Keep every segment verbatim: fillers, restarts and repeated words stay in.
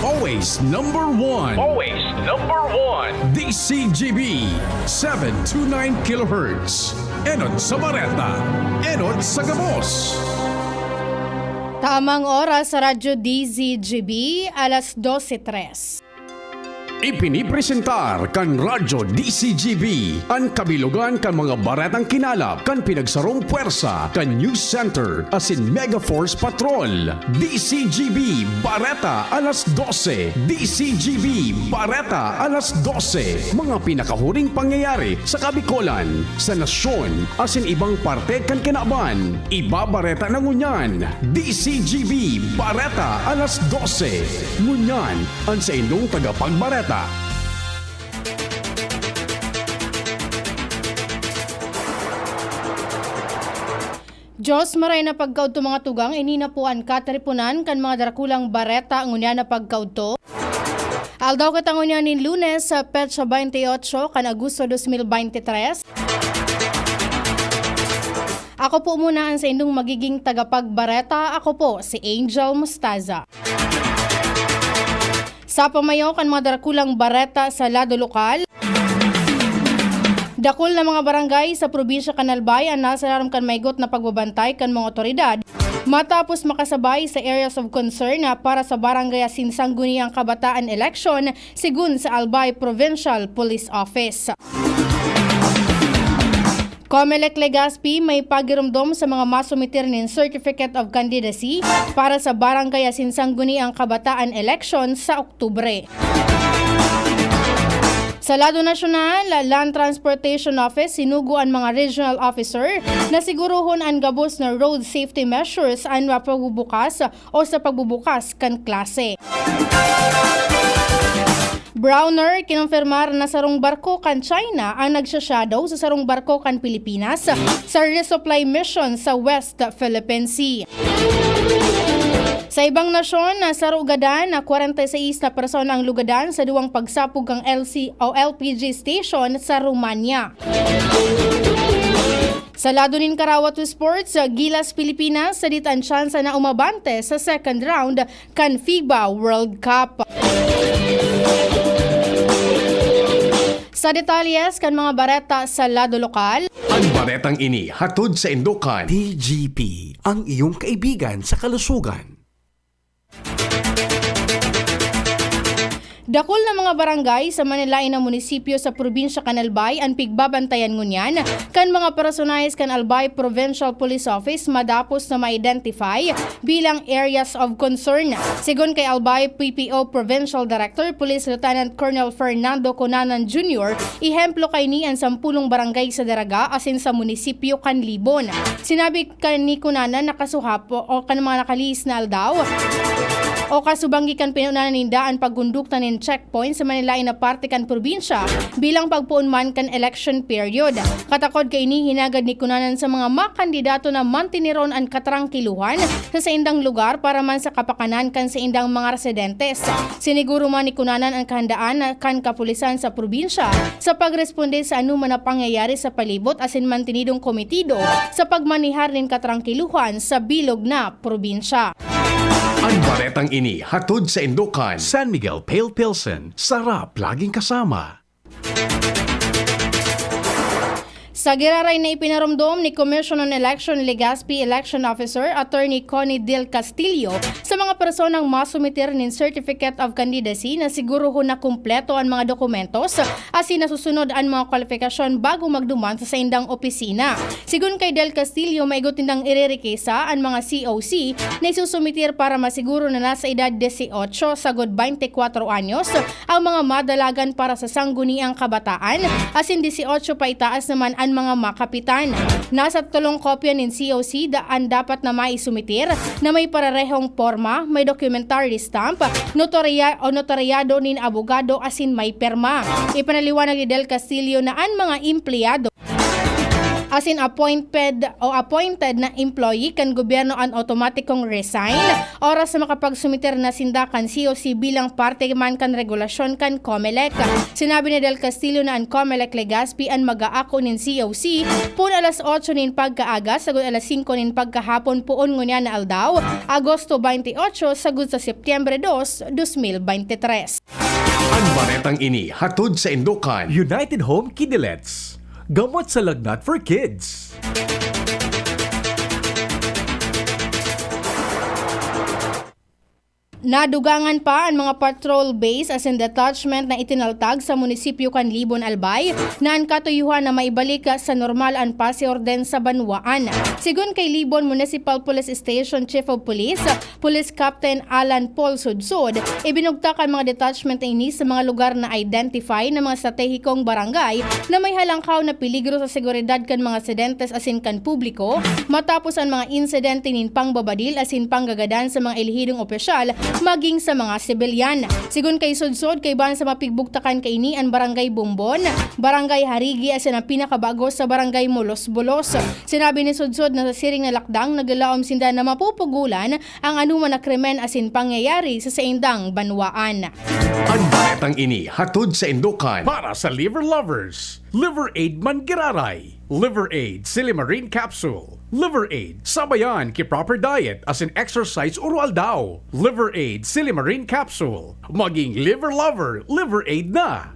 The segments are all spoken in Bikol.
Always number one. Always number one. D C G B, seven two nine kilohertz. Enot sa Bareta, enot sa gabos. Tamang oras sa Radyo D Z G B, alas dose tres. Ipinipresentar kan Radyo D C G B an kabilogan kan mga baretang kinalap kan pinagsarong pwersa kan News Center asin Mega Force Patrol. D C G B Bareta alas dose. D C G B Bareta alas dose. Mga pinakahuring pangyayari sa Kabikolan, sa nasyon, asin ibang parte kan kinaban. Ibabareta na ngunyan. D C G B Bareta alas dose. Ngunyan, an saindong tagapagbareta. Diyos, maray na pagkaudto mga tugang, ini na po an katiriponan kan mga darakulang bareta ngunyan na pagkaudto. Aldaw kita ngunyan nin Lunes, sa petsa twenty-eight kan Agosto dos mil veintitrés. Ako po muna ang saindong magiging tagapagbareta. Ako po si Angel Mostaza. Sa pamayo kan mga darakulang bareta sa lado lokal, dakul na mga barangay sa probinsya kan Albay an nasa larom kan maigot na pagbabantay kan mga otoridad matapos makasabay sa areas of concern na para sa barangay asin sangguniang kabataan eleksyon, sigun sa Albay Provincial Police Office. Comelec Legazpi may pagiromdom sa mga masumitir nin Certificate of Candidacy para sa Barangay asin Sangguniang Kabataan Election sa Oktubre. Sa lado nasyonal, Land Transportation Office sinugo an mga regional officer na sigurohon an gabos na road safety measures an mapagbubukas o sa pagbubukas kan klase. Browner, kinompirmar na sarong barko kan China ang nagsha-shadow sa sarong barko kan Pilipinas sa resupply mission sa West Philippine Sea. Sa ibang nasyon, na saro gadan na kwarenta y seis na persona ang lugadan sa duwang pagsapog kan L C o L P G station sa Romania. Sa lado nin karawat o sports, Gilas Pilipinas sadit an tsansa na umabante sa second round kan FIBA World Cup. Sa detalyes kan mga bareta sa lado lokal, An baretang ini hatod saindo kan D G P, ang iyong kaibigan sa kalusugan. Dakul na mga barangay sa manlaen na munisipyo sa probinsya kan Albay an pigbabantayan ngunyan kan mga personahes kan Albay Provincial Police Office madapos na ma-identify bilang areas of concern. Sigon kay Albay P P O Provincial Director Police Lieutenant Colonel Fernando Cunanan Junior, ehemplo kaini an sampulong barangay sa Daraga asin sa munisipyo kan Libon. Sinabi kan ni Cunanan na kasuhapo o kan mga nakalihis na aldaw o kasubanggi kan pinunanan ninda an pagkondukta nin checkpoint sa manlaen na parte kan probinsya bilang pagpoon man kan election period. Katakod kaini, hinagad ni Cunanan sa mga makandidato na manteneron an katrangkiluhan sa saindang lugar para man sa kapakanan kan saindang mga residentes. Siniguro man ni Cunanan an kahandaan kan kapulisan sa probinsya sa pagresponde sa anoman na pangyayari sa palibot asin mantenidong kometido sa pagmanehar nin katrangkiluhan sa bilog na probinsya. An baretang ini hatod saindo kan San Miguel Pale Pilsen, sarap laging kasama. Sa giraray na ipinaromdom ni Commission on Election Legazpi Election Officer Attorney Connie Del Castillo sa mga personang masumitir nin Certificate of Candidacy na sigurohon na kumpleto an mga dokumentos asin nasusunod an mga kwalifikasyon bago magduman sa saindang opisina. Sigon kay Del Castillo, maigot nindang irerekisa an mga C O C na isusumitir para masiguro na nasa edad dieciocho sagod veinticuatro anyos ang mga madalagan para sa Sangguniang Kabataan, asin dieciocho paitaas naman an mga makapitan. Nasa tatulong kopya nin C O C da-, an dapat na maisumitir na may pararehong porma, may documentary stamp, notarya-, o notaryado nin abogado asin may perma. Ipinaliwanag ni Del Castillo na an mga empleyado asin appointed o appointed na employee kan gobyerno an otomatikong resign oras na makapagsumiter na sinda kan C O C bilang parte man kan regulasyon kan COMELEC. Sinabi ni Del Castillo na an COMELEC Legazpi an mag-aako nin C O C poon alas otso nin pagkaaga sagod alas singko nin pagkahapon poon ngunyan na aldaw, Agosto twenty-eight, sagod sa Setyembre dos, dos mil bente tres. An baretang ini hatod sa indokan United Home Kidilets. Gamot sa lagnat for kids. Nadugangan pa an mga patrol base asin detachment na itinaltag sa munisipyo kan Libon, Albay, na an katuyohan na maibalik sa normal an pasiorden sa banwaan. Sigon kay Libon Municipal Police Station Chief of Police, Police Captain Alan Paul Sudsud, ibinugtak an mga detachment na ini sa mga lugar na identify na mga estratehikong barangay na may halangkaw na peligro sa seguridad kan mga residentes asin kan publiko, matapos an mga insidente nin pangbabadil asin panggagadan sa mga elehidong opisyal maging sa mga sibilyan. Sigon kay Sudsud, kaibahan sa mapigbugtakan kaini an Barangay Bombon, Barangay Harigi asin ang pinakabago sa Barangay Molos-Bolos. Sinabi ni Sudsud na sa siring na lakdang naglalaom sinda na mapupugulan ang anoman na krimen asin pangyayari sa saindang banwaan. An baretang ini hatod sa indokan para sa liver lovers. Liver Aid man giraray. Liver Aid Silimarin Capsule. Liver Aid, sabayan ki proper diet asin exercise oro-aldaw. Liver Aid Silimarin Capsule. Maging liver lover, Liver Aid na.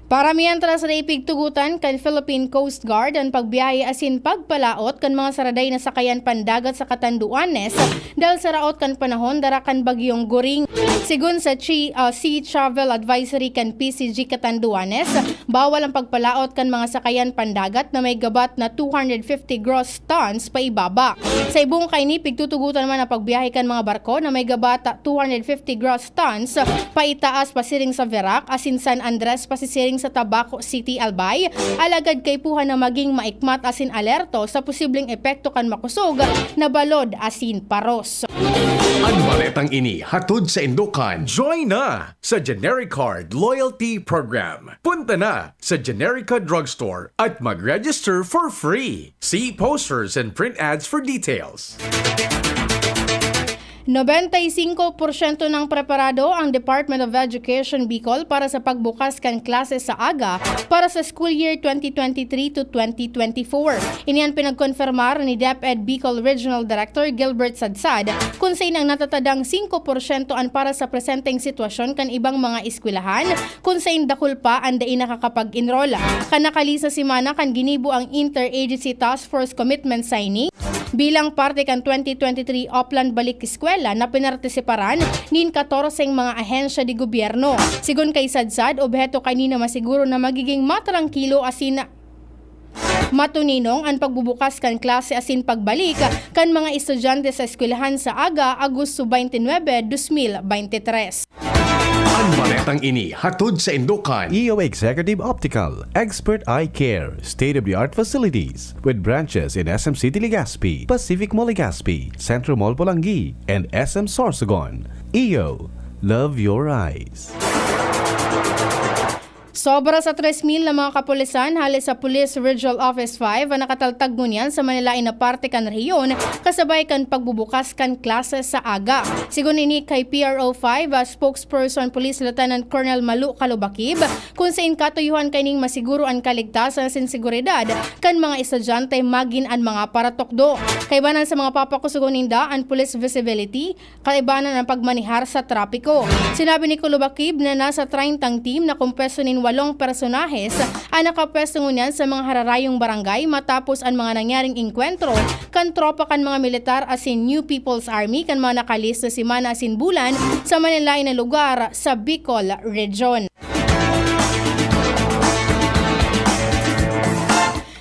Para mientras na ipigtugutan kan Philippine Coast Guard an pagbiyahe asin pagpalaot kan mga saraday na sakayan pandagat sa Catanduanes dahil sa raot kan panahon dara kan Bagyong Goring. Sigon sa Chi-, ah, Sea Travel Advisory kan P C G Catanduanes, bawal ang pagpalaot kan mga sakayan pandagat na may gabat na two hundred fifty gross tons paibaba. Sa ibong kaini, pigtutugutan man ang pagbiyahe kan mga barko na may gabat na two hundred fifty gross tons paitaas pasiring sa Virac asin San Andres pasisiring sa Tabaco City, Albay, alagad kaipuhan na maging maikmat asin alerto sa posibleng epekto kan makusog na balod asin paros. An baretang ini hatod sa indokan. Join na sa Genericard Loyalty Program. Punta na sa Generica Drugstore at mag-register for free. See posters and print ads for details. Nobenta y singko porsyento nang preparado ang Department of Education Bicol para sa pagbukas kan klase sa aga para sa school year twenty twenty-three to twenty twenty-four. Ini an pinagkonfirmar ni DepEd Bicol Regional Director Gilbert Sadsad, kun sain ang natatadang singko porsyento an para sa presenteng sitwasyon kan ibang mga eskwelahan, kun sain dakul pa an dai nakakapag-enroll. Kan nakalihis na semana kan ginibo ang Interagency Task Force Commitment Signing bilang parte kan twenty twenty-three Oplan Balik Eskwela na pinartisiparan nin katorseng mga ahensya de gobyerno. Sigon kay Sadsad, obheto kaini na masiguro na magiging matrangkilo asin matuninong an pagbubukas kan klase asin pagbalik kan mga estudyante sa eskwelahan sa aga, Agosto twenty-nine, dos mil bente tres. An baretang ini hatod sa indokan. E O Executive Optical, expert eye care, state-of-the-art facilities, with branches in S M City Legazpi, Pacific Mall Legazpi, Centro Mall Polangui, and S M Sorsogon. E O, love your eyes. Sobra sa tres mil na mga kapulisan hale sa Police Regional Office five ang nakataltag ngunyan sa manilain na parte kan rehiyon kasabay kan pagbubukas kan klase sa aga. Sigon ini kay P R O five, ah, spokesperson Police Lieutenant Colonel Malu Kalubakib, kun sain katuyuhan kaining masiguro an kaligtasan asin seguridad kan mga estudyante magin an mga paratukdo. Kaibanan sa mga papakusogon ninda, an police visibility, kaibanan an pagmanehar sa trapiko. Sinabi ni Kulubakib na nasa treyntang team na kompuesto nin walong personahes an nakapwesto ngunyan sa mga hararayong barangay matapos an mga nangyaring engkwentro kan tropa kan mga militar asin New People's Army kan mga nakalihis na semana asin bulan sa manilain na lugar sa Bicol Region.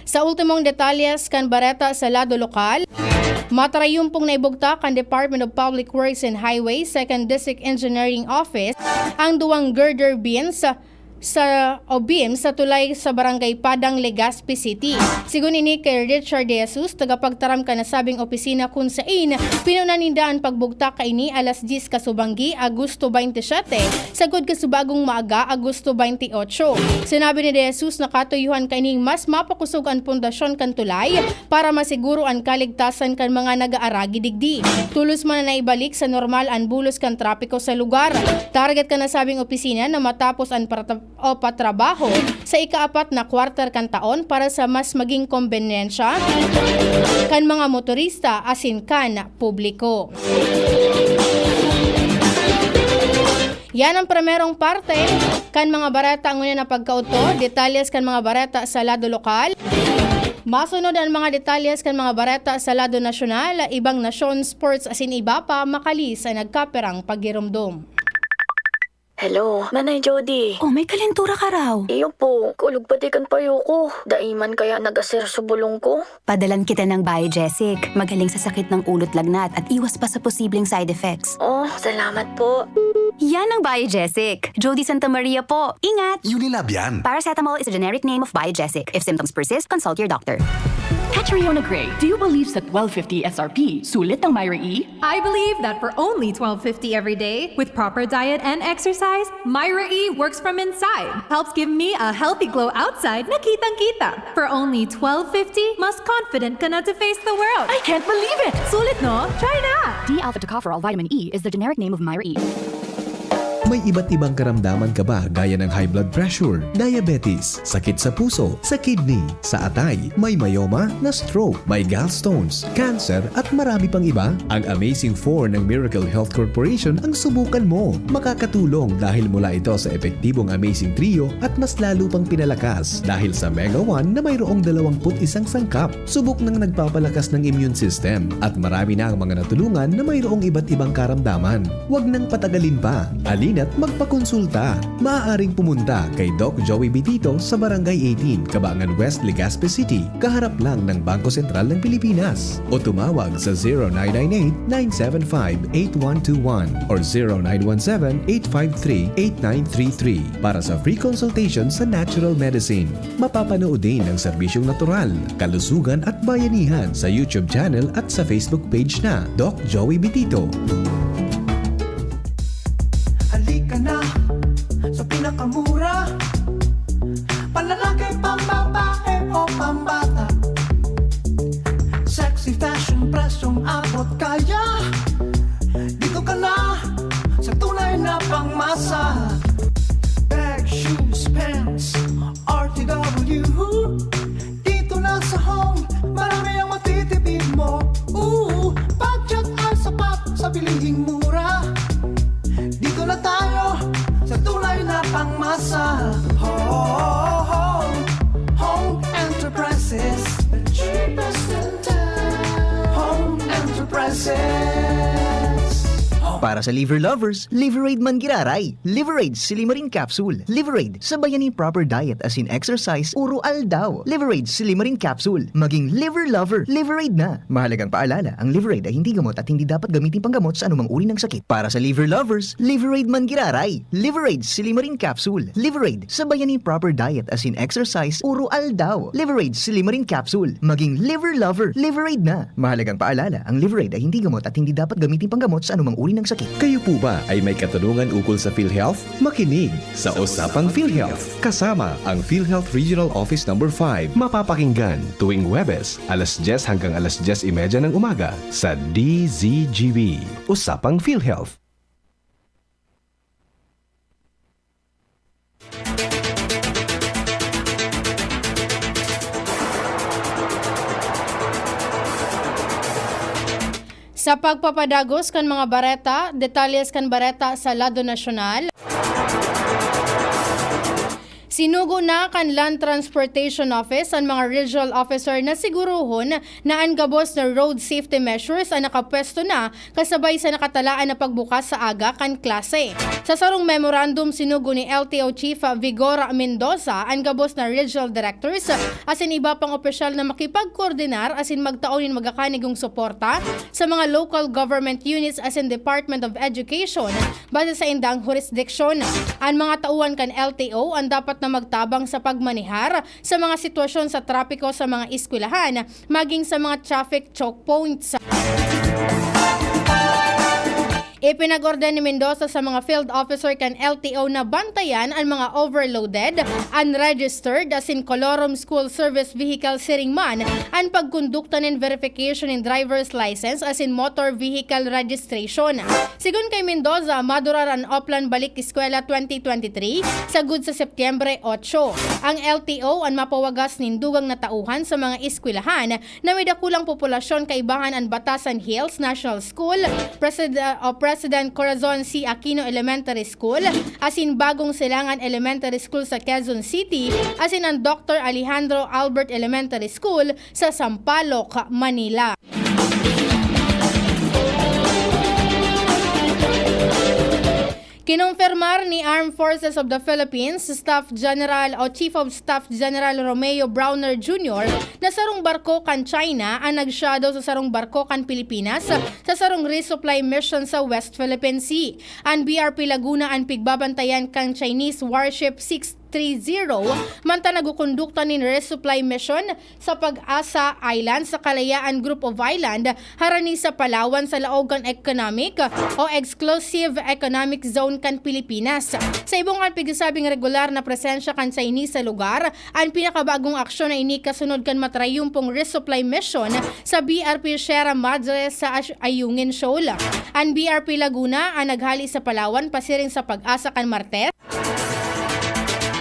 Sa ultimong detalyes kan bareta sa lado lokal, matarayumpong naibugtak kan Department of Public Works and Highways Second District Engineering Office ang duwang girder bins sa o BIM sa tulay sa Barangay Padang, Legazpi City. Sigon ini kay Richard De Jesus, tagapagtaram kan nasabing opisina, kun sain pinuna ninda an pagbugtak kaini alas dyes kasubanggi, Agosto twenty-seven, sagkod kasubagong maaga, Agosto twenty-eight. Sinabi ni De Jesus na katuyohan kaining mas mapakosog an pundasyon kan tulay para masiguro an kaligtasan kan mga nag-aaragi digdi. Tolos man na naibalik sa normal an bulos kan trapiko sa lugar. Target kan nasabing opisina na matapos an parata-, o patrabaho sa ikaapat na kwarter kan taon para sa mas maging kombenensya kan mga motorista asin kan publiko. Yan ang primerong parte kan mga bareta ngunyan na pagkaudto. Detalyes kan mga bareta sa lado lokal. Masunod ang mga detalyes kan mga bareta sa lado nasyonal, ibang nasyon, sports asin iba pa, makali sa nagkaperang paghiromdom. Hello, Nanay Jody. Oh, may kalentura ka raw. Iyo po, kulog pati kan payo ko. Dai man kaya nag-aser sa bulong ko. Padalan kita ng Biogesic. Magaling sa sakit ng ulo't lagnat at iwas pa sa posibleng side effects. Oh, salamat po. Yan ang Biogesic. Jody Santa Maria po. Ingat! Unilab yan. Paracetamol is a generic name of Biogesic. If symptoms persist, consult your doctor. Catriona Gray, do you believe sa twelve fifty S R P, sulit ang Myra E? I believe that for only twelve fifty every day, with proper diet and exercise, Myra E works from inside. Helps give me a healthy glow outside na kitang-kita. For only twelve fifty, mas confident ka na to face the world. I can't believe it! Sulit, no? Try na! D alpha tocopherol vitamin E is the generic name of Myra E. May iba't ibang karamdaman ka ba, gaya ng high blood pressure, diabetes, sakit sa puso, sa kidney, sa atay, may myoma, na stroke, may gallstones, cancer, at marami pang iba? Ang Amazing Four ng Miracle Health Corporation ang subukan mo. Makakatulong dahil mula ito sa epektibong Amazing Trio at mas lalo pang pinalakas dahil sa Mega One na mayroong dalawampu't isang sangkap. Subok nang nagpapalakas ng immune system at marami na ang mga natulungan na mayroong iba't ibang karamdaman. Huwag nang patagalin pa. Halina't magpakonsulta. Maaaring pumunta kay Doc Joey Bitito sa Barangay eighteen, Cabangan West, Legazpi City, kaharap lang ng Bangko Sentral ng Pilipinas. O tumawag sa zero nine nine eight, nine seven five, eight one two one or zero nine one seven, eight five three, eight nine three three para sa free consultation sa natural medicine. Mapapanood din ang serbisyong natural, kalusugan at bayanihan sa YouTube channel at sa Facebook page na Doc Joey Bitito. Halika na sa pinakamura, panlalaki, pambabae o pambata. Sexy fashion, presyong abot kaya. Dito ka na sa tunay na pangmasa. Bag, shoes, pants, R T W. Dito na sa Home, marami ang matitipid mo. Ooh, budget ay sapat sa bilihing mura. Dito na tayo sa tunay na pangmasa. Home, Home Enterprises, the cheapest in town. Home Enterprises. Para sa liver lovers, Liveraid man giraray. Liveraid Silimarin Capsule. Liveraid, sabayan ni proper diet asin exercise, uro aldaw. Liveraid Silimarin Capsule. Maging liver lover, Liveraid na. Mahalagang paalala, ang Liveraid ay hindi gamot at hindi dapat gamitin panggamot sa anumang uri ng sakit. Para sa liver lovers, Liveraid man giraray. Liveraid Silimarin Capsule. Liveraid, sabayan ni proper diet asin exercise, uro aldaw. Liveraid Silimarin Capsule. Maging liver lover, Liveraid na. Mahalagang paalala, ang Liveraid ay hindi gamot at hindi dapat gamitin panggamot sa anumang uri ng sakit. Kayo po ba ay may katanungan ukol sa PhilHealth? Makinig sa Usapang PhilHealth kasama ang PhilHealth Regional Office Number five. Mapapakinggan tuwing Huwebes, alas dyes hanggang alas dyes y media ng umaga sa D Z G B. Usapang PhilHealth. Sa pagpapadagos kan mga bareta, detalyes kan bareta sa lado nasyonal. Sinugo na kan Land Transportation Office an mga regional officer na sigurohon na an gabos na road safety measures an nakapwesto na kasabay sa nakatalaan na pagbukas sa aga kan klase. Sa sarong memorandum, sinugo ni L T O Chief Vigor Mendoza an gabos na regional directors asin iba pang opisyal na makipagkoordinar asin magtao nin magakanigong suporta sa mga local government units asin Department of Education base sa indang hurisdiksyon. An mga tauhan kan L T O an dapat na magtabang sa pagmanehar sa mga sitwasyon sa trapiko sa mga eskwelahan, maging sa mga traffic choke points. Ipinag-orden ni Mendoza sa mga field officer kan L T O na bantayan an mga overloaded, unregistered, asin colorum school service vehicle siring man an pagkondukta nin verification nin driver's license asin motor vehicle registration. Sigon kay Mendoza, madurar an Oplan Balik Eskwela twenty twenty-three sagod sa Setyembre otso. Ang L T O an mapawagas nin dugang na tauhan sa mga eskwelahan na may dakulang populasyon, kaibahan an Batasan Hills National School, Presid-, o President Corazon C. Aquino Elementary School, asin Bagong Silangan Elementary School sa Quezon City, asin an Doctor Alejandro Albert Elementary School sa Sampaloc, Manila. Kinumpirmar ni Armed Forces of the Philippines Staff General o Chief of Staff General Romeo Browner Junior na sarong barko kan China an nag-shadow sa sarong barko kan Pilipinas sa sarong resupply mission sa West Philippine Sea. An B R P Laguna an pigbabantayan kan Chinese warship six three zero, manta nagkukondukta nin resupply mission sa Pag-asa Island sa Kalayaan Group of Island, harani sa Palawan, sa laog kan economic o exclusive economic zone kan Pilipinas. Sa ibong kan pigsasabing regular na presensya kan Chinese sa lugar, an pinakabagong aksyon na ini kasunod kan matrayumpong resupply mission sa B R P Sierra Madre sa Ash-, Ayungin Shoal. An B R P Laguna an naghali sa Palawan pasiring sa Pag-asa kan Martes.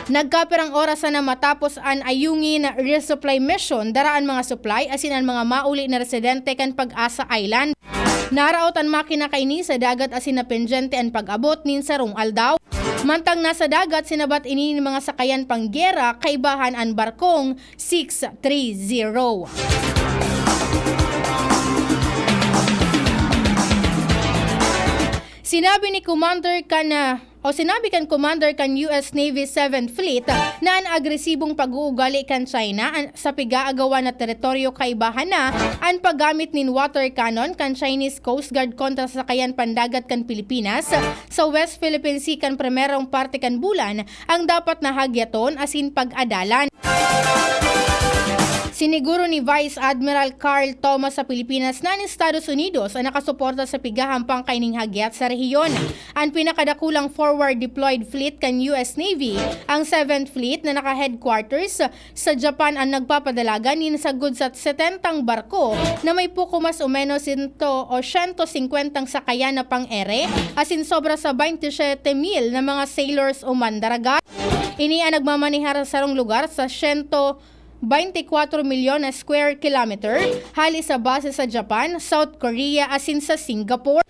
Nagkapirang oras sana matapos an Ayungin resupply mission, dara an mga supply asin an mga mauli na residente kan Pag-asa Island. Naraot an makina kaini sa dagat asin napendyente an pag-abot nin sarong aldaw. Mantang nasa dagat, sinabat ini nin mga sakayan panggyera, kaibahan an barkong six three zero. Sinabi ni Commander kan, ah, o sinabi kan Commander kan U S Navy Seventh Fleet na an agresibong pag-uugali kan China an, sa pigaagawan na teritoryo kaibahan na an paggamit nin water cannon kan Chinese Coast Guard kontra sa sakayan pandagat kan Pilipinas sa West Philippine Sea kan primerong parte kan bulan ang dapat na hagyaton asin pag-adalan. Siniguro ni Vice Admiral Carl Thomas sa Pilipinas na an Estados Unidos an nakasuporta sa pighahampang kaining hagyat sa rehiyon. An pinakadakulang forward deployed fleet kan U S Navy, ang Seventh Fleet na naka-headquarters sa Japan, an nagpapadalagan nin sagkod sa setentang barko na may poko mas o menos sento o siyento singkwentang sakayan na pang-ere asin sobra sa baynte siyete mil na mga sailors o mandaragat. Ini an nagmamanehar sa sarong lugar sa siyento baynte kwatro milyon na square kilometer, hali sa base sa Japan, South Korea asin sa Singapore.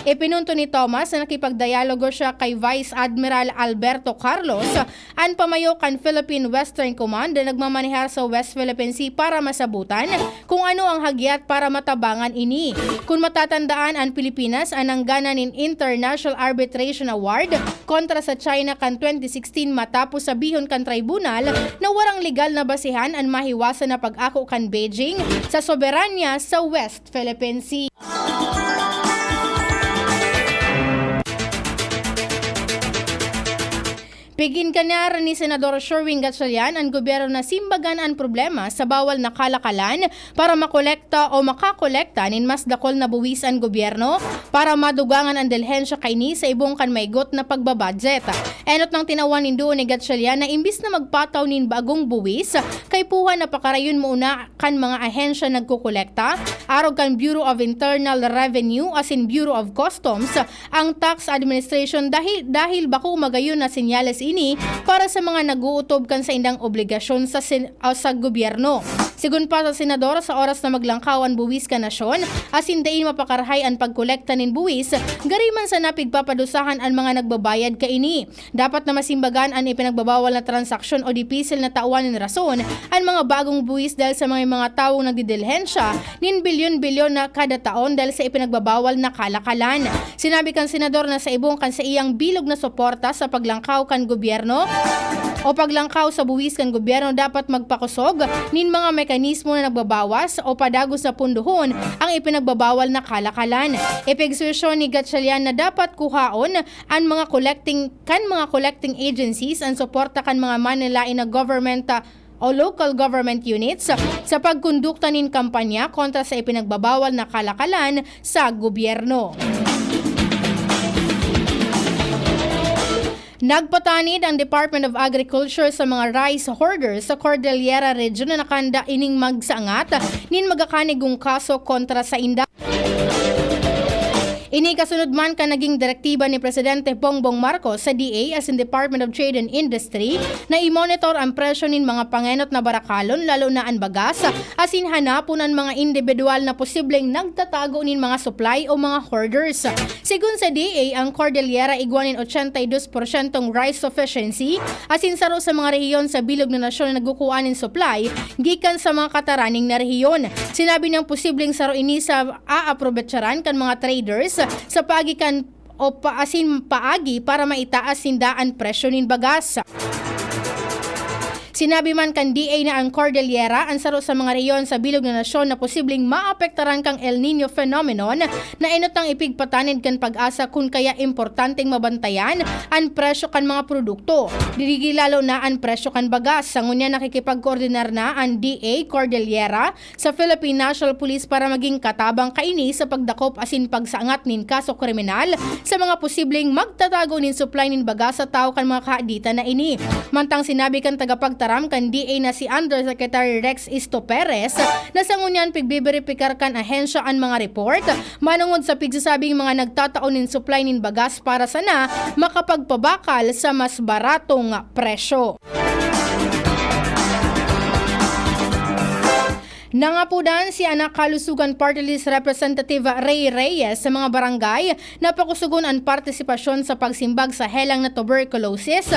Ipinunto ni Thomas na nakipagdialogo siya kay Vice Admiral Alberto Carlos, an pamayo kan Philippine Western Command na nagmamanehar sa West Philippine Sea, para masabutan kung ano ang hagyat para matabangan ini. Kun matatandaan, an Pilipinas an nanggana nin International Arbitration Award kontra sa China kan twenty sixteen, matapos sabihon kan tribunal na warang legal na basehan an mahiwasan na pag-ako kan Beijing sa soberanya sa West Philippine Sea. Pigin kanar ni Senador Sherwin Gatchalian an gobyerno na simbagan an problema sa bawal na kalakalan para makolekta o makakolekta nin mas dakul na buwis an gobyerno para madugangan an delihensya kaini sa ibong kan maigot na pagbabudget. Enot nang tinawan nin duon ni Gatchalian na imbis na magpataw nin bagong buwis, kaipuhan na pakarayon muna kan mga ahensya nagkokolekta, arog kan Bureau of Internal Revenue asin Bureau of Customs, ang tax administration dahil, dahil bako magayon na senyales ini para sa mga nag-uutob kan saindang obligasyon sa sen-, ah, sa gobyerno. Sigon pa sa senador, sa oras na maglangkaw an buwis kan nasyon, asin dai mapakarahay an pagkolekta nin buwis, gari man sana pigpapadusahan an mga nagbabayad kaini. Dapat na masimbagan an ipinagbabawal na transaksyon o dipisil na tawan nin rason an mga bagong buwis dahil sa mga, mga tawong nagdidilhensya nin bilyon-bilyon na kada taon dahil sa ipinagbabawal na kalakalan. Sinabi kan senador na sa ibong kan saiyang bilog na suporta sa paglangkaw kan gobyerno o paglangkaw sa buwis kan gobyerno, dapat magpakosog nin mga mekanismo na nagbabawas o padagos na pundohon ang ipinagbabawal na kalakalan. Ipigsuhestyon ni Gatchalian na dapat kuhaon an mga collecting, kan mga collecting agencies an suporta kan mga manlalain na government, ah, o local government units sa pagkondukta nin kampanya kontra sa ipinagbabawal na kalakalan sa gobyerno. Nagpatanid ang Department of Agriculture sa mga rice hoarders sa Cordillera Region na nakahanda ining magsangat nin magakanigong kaso kontra sainda. Ini kasunod man kan naging direktiba ni Presidente Bongbong Marcos sa D A asin Department of Trade and Industry na i-monitor ang presyo nin mga pangenot na barakalon, lalo na an bagas, asin hanapon an mga indibidwal na posibleng nagtatago nin mga supply o mga hoarders. Sigon sa D A, ang Cordillera igwa nin ochenta y dos porsyentong rice sufficiency, asin saro sa mga rehiyon sa bilog na nasyon na nagkukua nin supply gikan sa mga kataraning na rehiyon. Sinabi niyang posibleng saro ini sa aaprobetsaran kan mga traders sa paagi kan o pa, asin paagi para maitaas sinda an presyo nin bagas. Sinabi man kan D A na ang Cordillera an saro sa mga rehiyon sa bilog na nasyon na posibleng maapektaran kan El Niño phenomenon, na enot nang ipigpatanid kan PAGASA kun kaya importanteng mabantayan an presyo kan mga produkto. Digdi lalo na an presyo kan bagas. Sa ngunyan, nakikipagkoordinar na an D A Cordillera sa Philippine National Police para magin katabang kaini sa pagdakop asin pagsangat nin kaso kriminal sa mga posibleng magtatago nin supply nin bagas sa tawo kan mga kahaditan na ini. Mantang sinabi kan tagapagtaram kan D A na si Undersecretary Rex Isto Perez na sa ngunyan pigbiberipikar kan ahensya an mga report manongod sa pigsasabing mga nagtatao nin supply nin bagas para sana makapagpabakal sa mas baratong presyo. Nangapodan si Anak Kalusugan Party List Representative Rey Reyes sa mga barangay na pakusugon an partisipasyon sa pagsimbag sa helang na tuberculosis.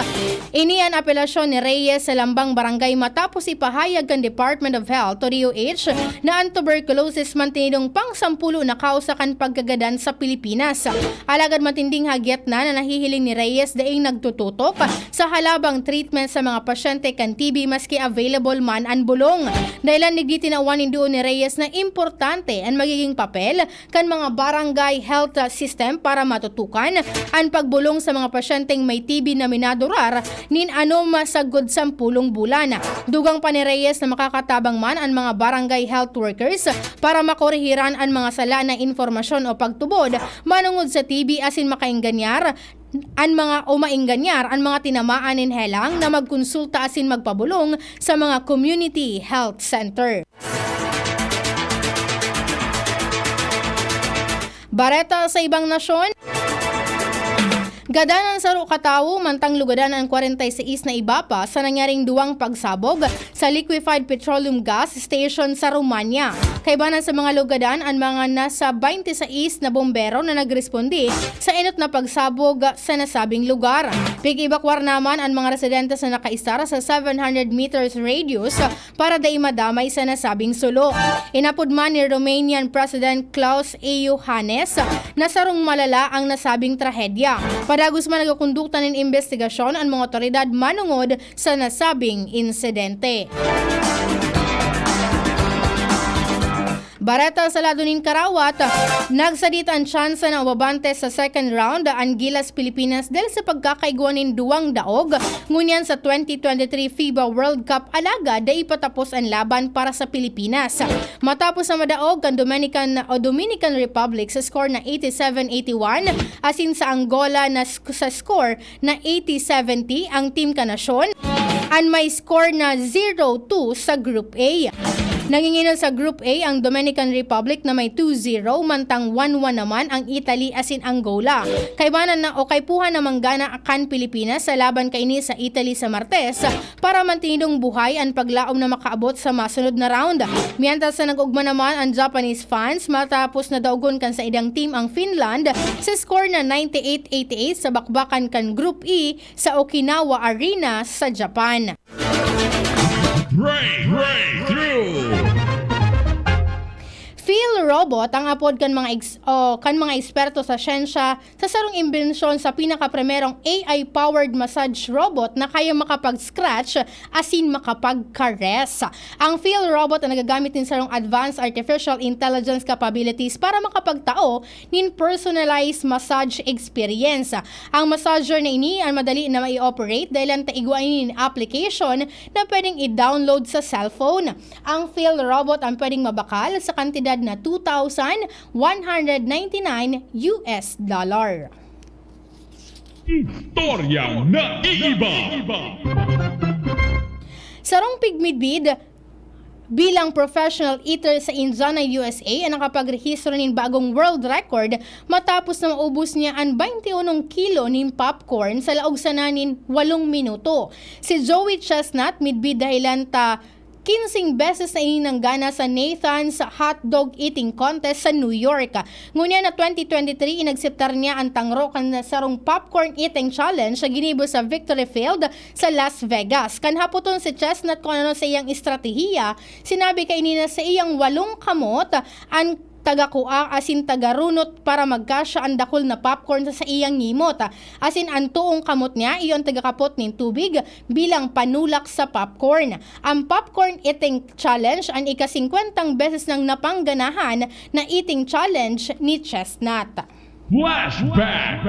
Ini an apelasyon ni Reyes sa Lambang Barangay matapos ipahayag kan Department of Health o D O H na an tuberculosis mantinidong pangsampulo na kausa kan pagkagadan sa Pilipinas. Alagad matinding hagyat na na nahihiling ni Reyes daing nagtututok sa halabang treatment sa mga pasyente kan T B maski available man an bulong. Dahilan digdi tinawan nin duon ni Reyes na importante an magiging papel kan mga barangay health system para matutukan an pagbolong sa mga pasyenteng may T B na minadurar nin anom sagkod sampulong bulan. Dugang pa ni Reyes na makakatabang man an mga barangay health workers para makorehiran an mga sala na impormasyon o pagtubod manongod sa T B asin makaingganyar an mga, o mainganyar an mga tinamaan nin helang na magkonsulta asin magpabolong sa mga community health center. Bareta sa ibang nasyon. Gadan an saro ka tawo, mantang lugadan an kwarenta y seis na iba pa sa nangyaring duwang pagsabog sa liquefied petroleum gas station sa Romania. Kaibanan sa mga lugadan, an mga nasa baynte sais na bombero na nagresponde sa enot na pagsabog sa nasabing lugar. Pig-ebakwar naman an mga residente sa nakaisar sa seven hundred meters radius para dai madamay sa nasabing sulo. Inapod man ni Romanian President Klaus Iohannis na sarong malala ang nasabing trahedya. Padagos man nagkukondukta nin imbestigasyon an mga otoridad manongod sa nasabing insidente. Bareta sa lado nin karawat, nagsadit an tsansa na umabante sa second round an Gilas Pilipinas dahil sa pagkakaigwa nin duwang daog ngunyan sa twenty twenty-three FIBA World Cup, alagad dai pa tapos an laban para sa Pilipinas. Matapos na madaog kan Dominican o Dominican Republic sa score na eighty-seven eighty-one, asin sa Angola na sk-, sa score na eighty seventy ang team kanasyon, an may score na zero two sa Group A. Nanginginan sa Group A ang Dominican Republic na may two zero, mantang one one naman ang Italy asin Angola. Kaibanan na o kaipuhan na manggana kan Pilipinas sa laban kaini sa Italy sa Martes para mantinidong buhay an paglaom na makaabot sa masunod na round. Mientras na nag-ugma naman ang Japanese fans matapos na daogon kan saindang team ang Finland sa score na ninety-eight eighty-eight sa bakbakan kan Group E sa Okinawa Arena sa Japan. Break, breakthrough. Phil Robot ang apod kan mga ex-, o kan mga eksperto sa siyensya sa sarong imbensyon sa pinakaprimerong A I-powered massage robot na kaya makapag-scratch asin makapag-caress. Ang Phil Robot ang nagagamit nin sarong advanced artificial intelligence capabilities para makapagtao nin personalized massage experience. Ang massager na ini an madali na mai-operate dahil an taigwa ini nin application na pwedeng i-download sa cellphone. Ang Phil Robot ang pwedeng mabakal sa kantidad na two thousand one hundred ninety-nine U S dollar. Istoryang naiiba. Sarong pigmidbid bilang professional eater sa Indiana, U S A, ang nakapagrehistro nin bagong world record matapos na maubos niya an twenty-one kilo nin popcorn sa laog sana nin walong minuto. Si Joey Chestnut, midbid dahilan ta kinsing beses na ini nanggana sa Nathan's Hot Dog Eating Contest sa New York. Ngunyan na twenty twenty-three, inakseptar niya an tangro kan sarong popcorn eating challenge na ginibo sa Victory Field sa Las Vegas. Kan hapoton si Chestnut kung ano sa iyang estratehiya, sinabi kaini na sa iyang walong kamot an taga-kua asin taga-runot para magkasya an dakul na popcorn sa saiyang ngimot. Asin an toong kamot niya iyo an taga-kapot nin tubig bilang panulak sa popcorn. Ang Popcorn Eating Challenge an ika-singkwentang beses nang napangganahan na eating challenge ni Chestnut. Flashback!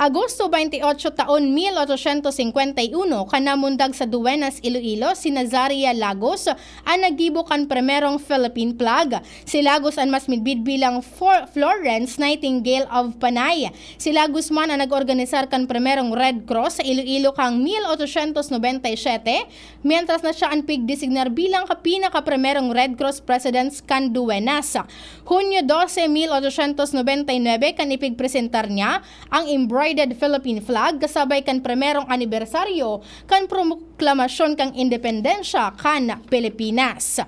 Agosto veintiocho, taon mil ochocientos cincuenta y uno, kan namundag sa Duenas, Iloilo, si Nazaria Lagos, an naggibo kan primerong Philippine flag. Si Lagos an mas midbid bilang For-, Florence Nightingale of Panay. Si Lagos man an nag-organisar kan primerong Red Cross sa Iloilo kan mil ochocientos noventa y siete, mientras na siya an pigdesignar bilang ka-, pinakaprimerong Red Cross Presidents kan Duenas. Hunyo doce, mil ochocientos noventa y nuebe, kan ipigpresentar niya ang embroidered Philippine flag kasabay kan primerong anibersaryo kan proklamasyon kan independensya kan Pilipinas.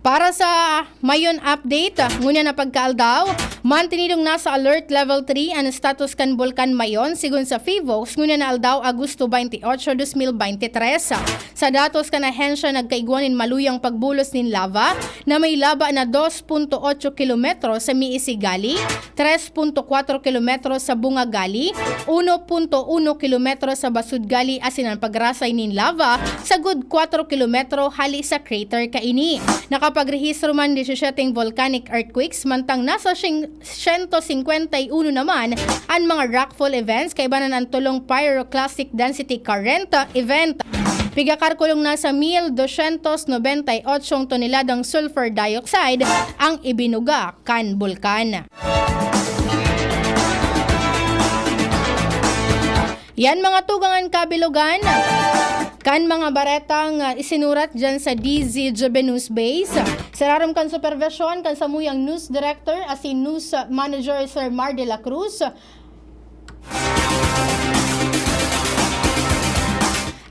Para sa Mayon update, ngunyan na pagkaaldaw, mantinidong nasa alert level three an status kan Bulkan Mayon, sigon sa PHIVOLCS, ngunyan na aldaw, Agosto veintiocho, dos mil veintitrés. Sa datos kan ahensya, nagkaigwa nin maluyang pagbulos nin lava na may laba na dos punto otso kilometro sa Miisigali, tres punto kwatro kilometro sa Bungagali, uno punto uno kilometro sa Basudgali asin an pagrasay nin lava sagud kwatro kilometro hali sa crater kaini. Nakapagrehistro man disisiyete volcanic earthquakes, mantang nasa sing-, siyento singkwenta y uno naman an mga rockfall events, kaiba na an tolong pyroclastic density current event. Pigakalkulong nasa mil dosyentos nobenta y otso toneladang sulfur dioxide ang ibinuga kan bulkan. Yan mga tugang an kabilogan kan mga baretang, ah, isinurat dyan sa D Z G B News Base. Sa rarom kan supervision kan samuyang news director asin news manager, Sir Mar de la Cruz.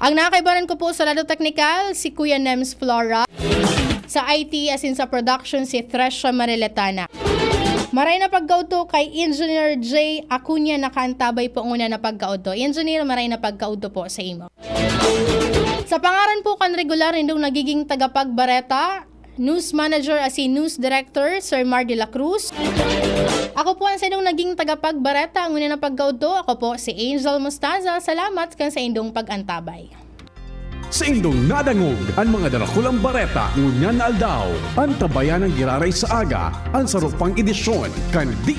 Ang nakakaibanan ko po sa lado teknikal, si Kuya Nems Flora. Sa I T asin sa production, si Thresha Mariletana. Maray na pagkaudto kay Engineer J Acuña, nakaantabay po nguna na pagkaudto. Engineer, maray na pagkaudto po sa imo. Sa pangaran po kan regular nindong nagiging tagapagbareta, News Manager asin News Director, Sir Mar de la Cruz. Ako po an saindong naging tagapagbareta, ngunyan na pagkaudto. Ako po si Angel Mostaza. Salamat kan saindong pag-antabay. Saindong nadangog an mga darakulang bareta ngunyan na aldaw. Antabayan an giraray sa aga, an saro pang edisyon kan